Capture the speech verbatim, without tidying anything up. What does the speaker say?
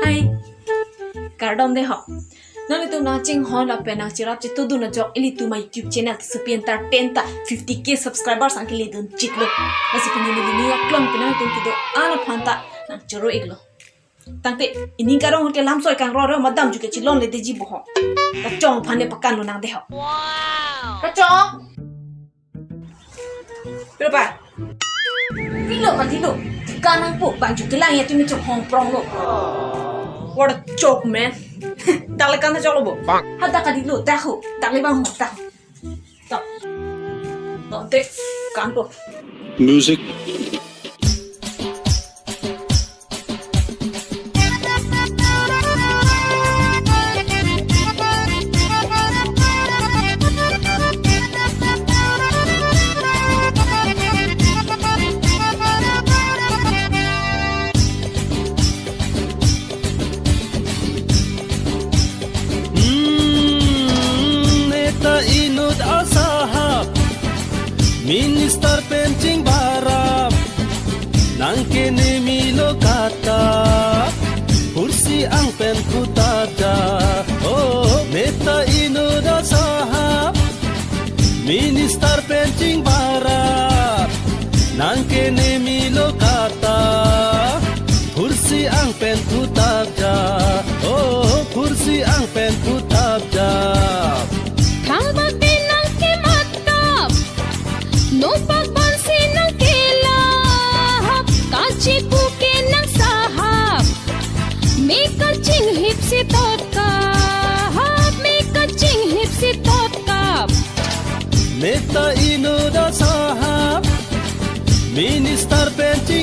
Hi. Kardom de ho. Nanglitum nangchinghon lapen nangcherap chetudun ajok ilitum a-YouTube channel Tisopi Entertain ta fifty K subscribers ang kele dun chitlo. Lasi pini neli ning aklong pen nanglitum kedo-an aphan ta nangchoro-iklo. Tangte ining karong ke lamsoi kangroi ro madam ju ke chilonledetji bo ho. Kachong aphan le pakanlo nang de ho. Kachong. Pilo pa? Dilo pa, dilo. Kanang po bang ju kelang ya tumi chok hong prong lo. What a joke, man. Dak le kan ta choklo bo. Hadak ka dilo, dak ho. Dak le bang ho, dak ho. Dak. Nonte kan po. Music. Hmm, neta inut asahap, minister pen chingbarap, nang kene milo kata, kursi ang pen kutap ja. Oh, neta inut asahap, minister pen chingbarap, nang kene milo kata, kursi ang pen kutap ja. Oh, kursi ang pen kutap ja. Thangbak pen nang kematap, nopak bansi nang kelahap, kachipu ke nang sahap, me kachinghip si tot kap, me kachinghip si tot kap. Neta inut asahap, minister pen ching